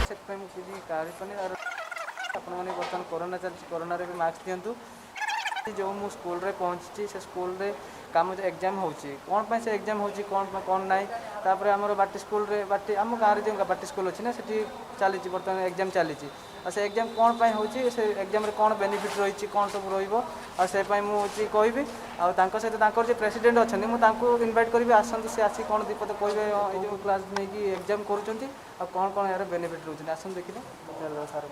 ସେଥିପାଇଁ ମୁଁ କିଛି କରିପାରୁନି। ଆଉ ଆପଣମାନେ ବର୍ତ୍ତମାନ କରୋନା ଚାଲିଛି, କରୋନାରେ ବି ମାସ୍କ ଦିଅନ୍ତୁ। ଯେଉଁ ମୁଁ ସ୍କୁଲରେ ପହଞ୍ଚିଛି, ସେ ସ୍କୁଲରେ କାମ ଏକ୍ଜାମ୍ ହେଉଛି, କ'ଣ ପାଇଁ ସେ ଏକ୍ଜାମ୍ ହେଉଛି, କ'ଣ କ'ଣ ନାହିଁ। ତାପରେ ଆମର ବାଟି ସ୍କୁଲରେ, ବାଟି ଆମ ଗାଁରେ ଯେଉଁ ବାଟି ସ୍କୁଲ ଅଛି ନା, ସେଠି ଚାଲିଛି ବର୍ତ୍ତମାନ ଏକ୍ଜାମ୍ ଚାଲିଛି। ଆଉ ସେ ଏକ୍ଜାମ୍ କ'ଣ ପାଇଁ ହେଉଛି, ସେ ଏକ୍ଜାମ୍ରେ କ'ଣ ବେନିଫିଟ୍ ରହିଛି, କ'ଣ ସବୁ ରହିବ, ଆଉ ସେ ପାଇଁ ମୁଁ ହେଉଛି କହିବି। ଆଉ ତାଙ୍କ ସହିତ ତାଙ୍କର ଯେ ପ୍ରେସିଡେଣ୍ଟ ଅଛନ୍ତି, ମୁଁ ତାଙ୍କୁ ଇନଭାଇଟ୍ କରିବି, ଆସନ୍ତୁ, ସେ ଆସିକି କ'ଣ ଦୁଇ ପଦ କହିବେ, ଏଇ ଯେଉଁ କ୍ଲାସ୍ ନେଇକି ଏକ୍ଜାମ୍ କରୁଛନ୍ତି ଆଉ କ'ଣ କ'ଣ ଏହାର ବେନିଫିଟ୍ ରହୁଛନ୍ତି। ଆସନ୍ତୁ ଦେଖିଲେ। ଚାଲ ସାର୍।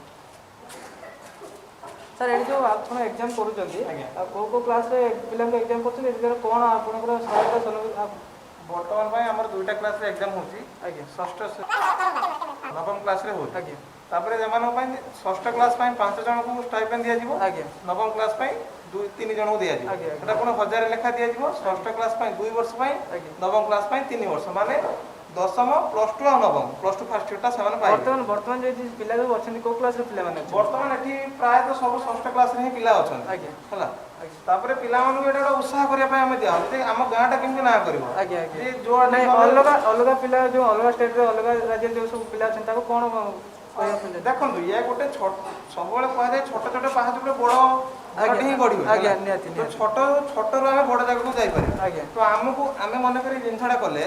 ସାର୍, ଏଠି ଯେଉଁ ଆପଣ ଏକ୍ଜାମ୍ କରୁଛନ୍ତି, ଆଉ କେଉଁ କେଉଁ କ୍ଲାସ୍ରେ ପିଲାଙ୍କୁ ଏକ୍ଜାମ୍ କରୁଛନ୍ତି, ଏଠି କ'ଣ ଆପଣଙ୍କର ସହାୟତା ବର୍ତ୍ତମାନ ପାଇଁ ଆମର ଦୁଇଟା କ୍ଲାସରେ ଏକ୍ଜାମ ହେଉଛି। ଷଷ୍ଠ, ନବମ କ୍ଲାସରେ ହେଉଛି। ତାପରେ ଏମାନଙ୍କ ପାଇଁ ଷଷ୍ଠ କ୍ଲାସ ପାଇଁ ପାଞ୍ଚ ଜଣଙ୍କୁ ଷ୍ଟାଇପେଣ୍ଡ ଦିଆଯିବ। ନବମ କ୍ଲାସ ପାଇଁ ଦୁଇ ତିନି ଜଣଙ୍କୁ ଦିଆଯିବ। ଆଜ୍ଞା, ଆଜ୍ଞା। ସେଟା ପୁଣି 1000 ଲେଖା ଦିଆଯିବ ଷଷ୍ଠ କ୍ଲାସ ପାଇଁ 2 ବର୍ଷ ପାଇଁ, ନବମ କ୍ଲାସ ପାଇଁ 3 ବର୍ଷ। ମାନେ ଦଶମ, ପ୍ଲସ ଟୁ ଆଉ ନବମ, ପ୍ଲସ ଟୁ ଫାର୍ଷ୍ଟ ଇୟରଟା ସେମାନେ ପାଇବେ। ବର୍ତ୍ତମାନ ବର୍ତ୍ତମାନ ଯେଉଁ ପିଲା ସବୁ ଅଛନ୍ତି, କେଉଁ କ୍ଲାସ୍ର ପିଲାମାନେ ଅଛନ୍ତି? ବର୍ତ୍ତମାନ ଏଠି ପ୍ରାୟତଃ ସବୁ ଷଷ୍ଠ କ୍ଲାସରେ ହିଁ ପିଲା ଅଛନ୍ତି। ହେଲା, ତାପରେ ପିଲାମାନଙ୍କୁ ଏଇଟା ଗୋଟେ ଉତ୍ସାହ କରିବା ପାଇଁ ଆମେ ଦିଆହଉଛି ଯେ ଆମ ଗାଁଟା କେମିତି ନାଁ କରିବ। ଆଜ୍ଞା ଆଜ୍ଞା ଯେ ଯୋଉ ନାଇଁ, ଅଲଗା ଅଲଗା ପିଲା, ଯେଉଁ ଅଲଗା ଷ୍ଟେଟ୍ରେ, ଅଲଗା ରାଜ୍ୟରେ ଯେଉଁ ସବୁ ପିଲା ଅଛନ୍ତି, ତାକୁ କ'ଣ କହିବା ପାଇଁ ଚାହୁଁଛନ୍ତି? ଦେଖନ୍ତୁ, ଇଏ ଗୋଟେ ଛୋଟ, ସବୁବେଳେ କୁହାଯାଏ ଛୋଟ ଛୋଟ ପାହାଚ ଗୋଟେ ବଡ ଘରଟି ହିଁ ଗଢିବ। ନିହାତି ତ ଛୋଟ ଛୋଟରୁ ଆମେ ବଡ ଜାଗାକୁ ଯାଇପାରିବା। ତ ଆମକୁ ଆମେ ମନେକରି ଜିନିଷଟା କଲେ,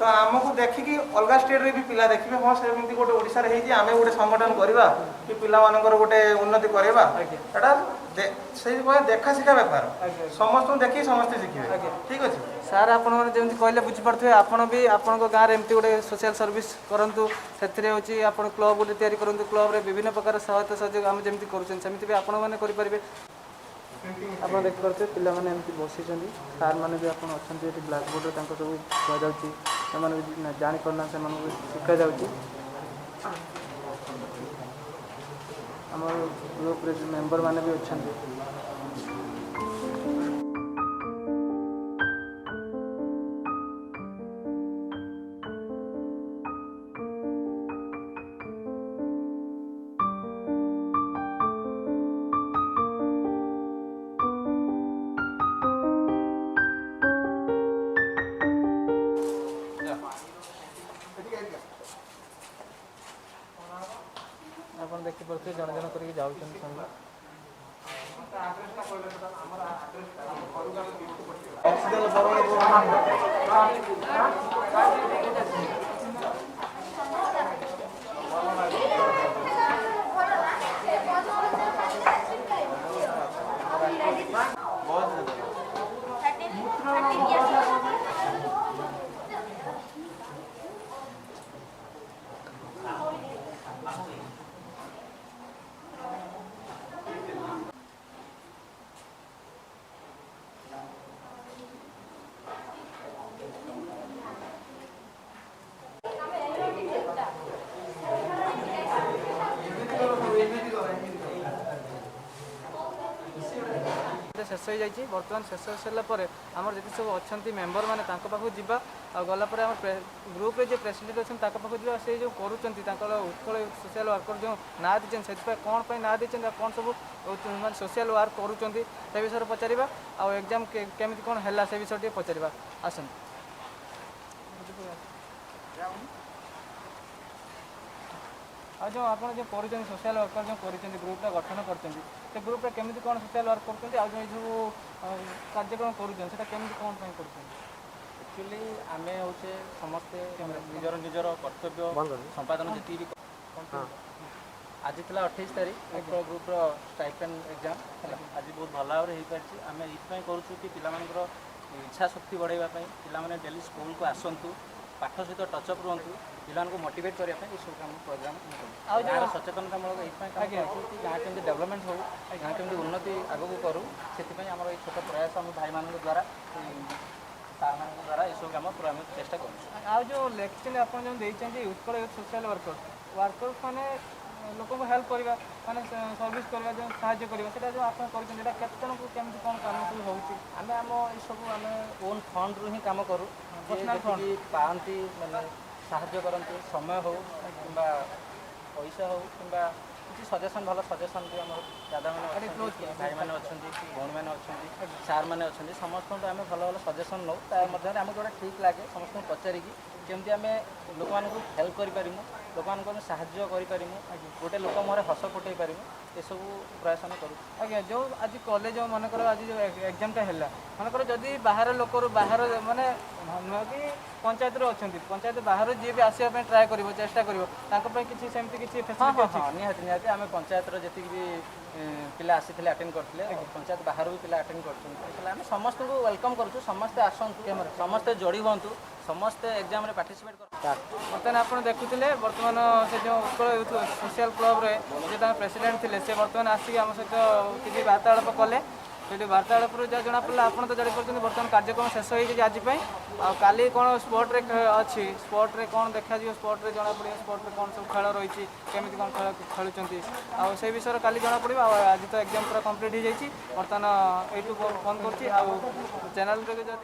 ତ ଆମକୁ ଦେଖିକି ଅଲଗା ଷ୍ଟେଟରେ ବି ପିଲା ଦେଖିବେ, ହଁ, ସେମିତି ଗୋଟେ ଓଡ଼ିଶାରେ ହେଇଛି, ଆମେ ଗୋଟେ ସଂଗଠନ କରିବା କି ପିଲାମାନଙ୍କର ଗୋଟେ ଉନ୍ନତି କରିବା। ଏଟା ସେଇ ଦେଖା ଶିଖା ବେପାର। ଆଜ୍ଞା ସମସ୍ତଙ୍କୁ ଦେଖିକି ସମସ୍ତେ ଶିଖିବେ। ଠିକ ଅଛି। ସାର୍, ଆପଣମାନେ ଯେମିତି କହିଲେ ବୁଝିପାରୁଥିବେ, ଆପଣ ବି ଆପଣଙ୍କ ଗାଁରେ ଏମିତି ଗୋଟେ ସୋସିଆଲ ସର୍ଭିସ୍ କରନ୍ତୁ। ସେଥିରେ ହେଉଛି ଆପଣ କ୍ଲବ୍ ଗୋଟେ ତିଆରି କରନ୍ତୁ। କ୍ଲବ୍ରେ ବିଭିନ୍ନ ପ୍ରକାର ସହାୟତା ସହଯୋଗ ଆମେ ଯେମିତି କରୁଛନ୍ତି, ସେମିତି ବି ଆପଣମାନେ କରିପାରିବେ। ଆପଣ ଦେଖିପାରୁଥିବେ, ପିଲାମାନେ ଏମିତି ବସିଛନ୍ତି, ସାର୍ ମାନେ ବି ଆପଣ ଅଛନ୍ତି ଏଠି। ବ୍ଲାକ୍ ବୋର୍ଡ଼ରେ ତାଙ୍କ ସବୁ କୁହାଯାଉଛି, ସେମାନେ ବି ଜାଣିପାରୁନାହାନ୍ତି, ସେମାନଙ୍କୁ ବି ଶିଖାଯାଉଛି। ଆମର ଗ୍ରୁପ୍ରେ ମେମ୍ବର ମାନେ ବି ଅଛନ୍ତି। ଆପଣ ଦେଖିପାରୁଥିବେ, ଜଣ ଜଣ କରିକି ଯାଉଛନ୍ତି ସବୁ। ଶେଷ ହେଇଯାଇଛି। ବର୍ତ୍ତମାନ ଶେଷ ହେଇସାରିଲା ପରେ ଆମର ଯେତେ ସବୁ ଅଛନ୍ତି ମେମ୍ବର ମାନେ, ତାଙ୍କ ପାଖକୁ ଯିବା। ଆଉ ଗଲା ପରେ ଆମର ଗ୍ରୁପରେ ଯିଏ ପ୍ରେସିଡେଣ୍ଟ ଅଛନ୍ତି, ତାଙ୍କ ପାଖକୁ ଯିବା। ସେ ଯେଉଁ କରୁଛନ୍ତି, ତାଙ୍କର ଉତ୍କଳ ସୋସିଆଲ ୱାର୍କର ଯେଉଁ ନାଁ ଦେଇଛନ୍ତି, ସେଥିପାଇଁ କ'ଣ ପାଇଁ ନାଁ ଦେଇଛନ୍ତି ଆଉ କ'ଣ ସବୁ ମାନେ ସୋସିଆଲ ୱାର୍କ କରୁଛନ୍ତି, ସେ ବିଷୟରେ ପଚାରିବା। ଆଉ ଏକ୍ଜାମ୍ କେମିତି କ'ଣ ହେଲା, ସେ ବିଷୟରେ ଟିକେ ପଚାରିବା। ଆସନ୍ତୁ। ଆଉ ଯେଉଁ ଆପଣ ଯେଉଁ କରୁଛନ୍ତି, ସୋସିଆଲ ୱାର୍କର ଯେଉଁ କରିଛନ୍ତି, ଗ୍ରୁପଟା ଗଠନ କରିଛନ୍ତି, ସେ ଗ୍ରୁପରେ କେମିତି କ'ଣ ସୋସିଆଲ ୱାର୍କ କରୁଛନ୍ତି ଆଉ ଯେଉଁ ଏଇ ସବୁ କାର୍ଯ୍ୟକ୍ରମ କରୁଛନ୍ତି, ସେଟା କେମିତି କ'ଣ ପାଇଁ କରୁଛନ୍ତି? ଆକ୍ଚୁଆଲି ଆମେ ହେଉଛେ ସମସ୍ତେ ନିଜର ନିଜର କର୍ତ୍ତବ୍ୟ ସମ୍ପାଦନ ଯେତିକି ବି। ଆଜି ଥିଲା 28 ତାରିଖ, ଉତ୍କଳ ଗ୍ରୁପର ଷ୍ଟାଇପେଣ୍ଡ ଏକ୍ଜାମ୍ ହେଲା। ଆଜି ବହୁତ ଭଲ ଭାବରେ ହେଇପାରିଛି। ଆମେ ଏଇଥିପାଇଁ କରୁଛୁ କି ପିଲାମାନଙ୍କର ଇଚ୍ଛା ଶକ୍ତି ବଢ଼ାଇବା ପାଇଁ, ପିଲାମାନେ ଡେଲି ସ୍କୁଲକୁ ଆସନ୍ତୁ, ପାଠ ସହିତ ଟଚଅପ୍ ରୁହନ୍ତୁ, ପିଲାମାନଙ୍କୁ ମୋଟିଭେଟ୍ କରିବା ପାଇଁ ଏସବୁ କାମ ପ୍ରୋଗ୍ରାମ୍ ଆମେ କରୁଛୁ। ଆଉ ଆଉ ଗାଁର ସଚେତନତାମୂଳକ ଏଇଥିପାଇଁ କାମ କରୁଛୁ କି ଗାଁ କେମିତି ଡେଭଲପମେଣ୍ଟ ହଉ, ଗାଁ କେମିତି ଉନ୍ନତି ଆଗକୁ କରୁ। ସେଥିପାଇଁ ଆମର ଏଇ ଛୋଟ ପ୍ରୟାସ, ଆମ ଭାଇମାନଙ୍କ ଦ୍ୱାରା, ସାର୍ମାନଙ୍କ ଦ୍ୱାରା ଏସବୁ କାମ ପୁରା ଆମେ ଚେଷ୍ଟା କରୁଛୁ। ଆଉ ଯେଉଁ ଲେଖିଛନ୍ତି, ଆପଣ ଯେଉଁ ଦେଇଛନ୍ତି Utkal youth social worker, worker ମାନେ ଲୋକଙ୍କୁ ହେଲ୍ପ କରିବା, ମାନେ ସର୍ଭିସ୍ କରିବା, ଯେଉଁ ସାହାଯ୍ୟ କରିବା, ସେଇଟା ଯେଉଁ ଆପଣ କରୁଛନ୍ତି, ଏଇଟା କେତେ ଜଣଙ୍କୁ, କେମିତି କ'ଣ କାମ ସବୁ ହେଉଛି? ଆମେ ଆମ ଏସବୁ ଆମେ ଓନ୍ ଫଣ୍ଡରୁ ହିଁ କାମ କରୁ। ଯିଏ Personal fund? ଯେତିକି ପାଆନ୍ତି, ମାନେ ସାହାଯ୍ୟ କରନ୍ତି, ସମୟ ହଉ କିମ୍ବା ପଇସା ହଉ କିମ୍ବା କିଛି ସଜେସନ୍, ଭଲ ସଜେସନ୍ ବି ଆମର ଦାଦାମାନେ ଅଛନ୍ତି କି ଭାଇମାନେ ଅଛନ୍ତି କି ଭଉଣୀମାନେ ଅଛନ୍ତି, ସାର୍ମାନେ ଅଛନ୍ତି, ସମସ୍ତଙ୍କଠୁ ଆମେ ଭଲ ଭଲ ସଜେସନ୍ ନେଉ। ତା ମଧ୍ୟରେ ଆମକୁ ଯେଉଁଟା ଠିକ୍ ଲାଗେ, ସମସ୍ତଙ୍କୁ ପଚାରିକି କେମିତି ଆମେ ଲୋକମାନଙ୍କୁ ହେଲ୍ପ କରିପାରିବୁ। ଲୋକମାନଙ୍କୁ ଆମେ ସାହାଯ୍ୟ କରିପାରିମୁ, ଗୋଟେ ଲୋକ ମୁହଁରେ ହସ ଫୁଟେଇ ପାରିମୁ, ଏସବୁ ପ୍ରୟାସ ଆମେ କରୁଛୁ। ଆଜ୍ଞା, ଯେଉଁ ଆଜି କଲେଜ, ମନେକର ଆଜି ଯେଉଁ ଏକ୍ଜାମଟା ହେଲା, ମନେକର ଯଦି ବାହାର ଲୋକରୁ, ବାହାର ମାନେ ନୁହଁ କି ପଞ୍ଚାୟତରୁ ଅଛନ୍ତି, ପଞ୍ଚାୟତ ବାହାରୁ ଯିଏ ବି ଆସିବା ପାଇଁ ଟ୍ରାଏ କରିବ, ଚେଷ୍ଟା କରିବ, ତାଙ୍କ ପାଇଁ କିଛି ସେମିତି କିଛି ହଁ। ଫେସିଲିଟି ହଁ। ଅଛି? ହଁ, ନିହାତି ନିହାତି। ଆମେ ପଞ୍ଚାୟତର ଯେତିକି ବି ପିଲା ଆସିଥିଲେ ଆଟେଣ୍ଡ କରିଥିଲେ, ପଞ୍ଚାୟତ ବାହାରୁ ବି ପିଲା ଆଟେଣ୍ଡ କରିଛନ୍ତି। ହେଲେ ଆମେ ସମସ୍ତଙ୍କୁ welcome କରୁଛୁ। ସମସ୍ତେ ଆସନ୍ତୁ, ସମସ୍ତେ ଯୋଡ଼ି ହୁଅନ୍ତୁ, ସମସ୍ତେ ଏକ୍ଜାମରେ ପାର୍ଟିସିପେଟ୍ କରନ୍ତୁ। ବର୍ତ୍ତମାନ ଆପଣ ଦେଖୁଥିଲେ, ବର୍ତ୍ତମାନ ସେ ଯେଉଁ ଉତ୍କଳ ୟୁଥ୍ ସୋସିଆଲ କ୍ଲବରେ ଯେ ତାଙ୍କ ପ୍ରେସିଡେଣ୍ଟ ଥିଲେ, ସେ ବର୍ତ୍ତମାନ ଆସିକି ଆମ ସହିତ କିଛି ବାର୍ତ୍ତାଳାପ କଲେ। ସେଠି ବାର୍ତ୍ତାଳାପରୁ ଯାହା ଜଣାପଡ଼ିଲା, ଆପଣ ତ ଜାଣିପାରୁଛନ୍ତି, ବର୍ତ୍ତମାନ କାର୍ଯ୍ୟକ୍ରମ ଶେଷ ହେଇଯାଇଛି ଆଜି ପାଇଁ। ଆଉ କାଲି କ'ଣ ସ୍ପଟରେ ଅଛି, ସ୍ପଟରେ କ'ଣ ଦେଖାଯିବ, ସ୍ପଟରେ ଜଣାପଡ଼ିବ, ସ୍ପଟରେ କ'ଣ ସବୁ ଖେଳ ରହିଛି, କେମିତି କ'ଣ ଖେଳ ଖେଳୁଛନ୍ତି, ଆଉ ସେଇ ବିଷୟରେ କାଲି ଜଣାପଡ଼ିବ। ଆଉ ଆଜି ତ ଏକ୍ଜାମ୍ ପୁରା କମ୍ପ୍ଲିଟ୍ ହେଇଯାଇଛି। ବର୍ତ୍ତମାନ ଏଇଠୁ ବନ୍ଦ କରୁଛି। ଆଉ ଚ୍ୟାନେଲରେ ଯଦି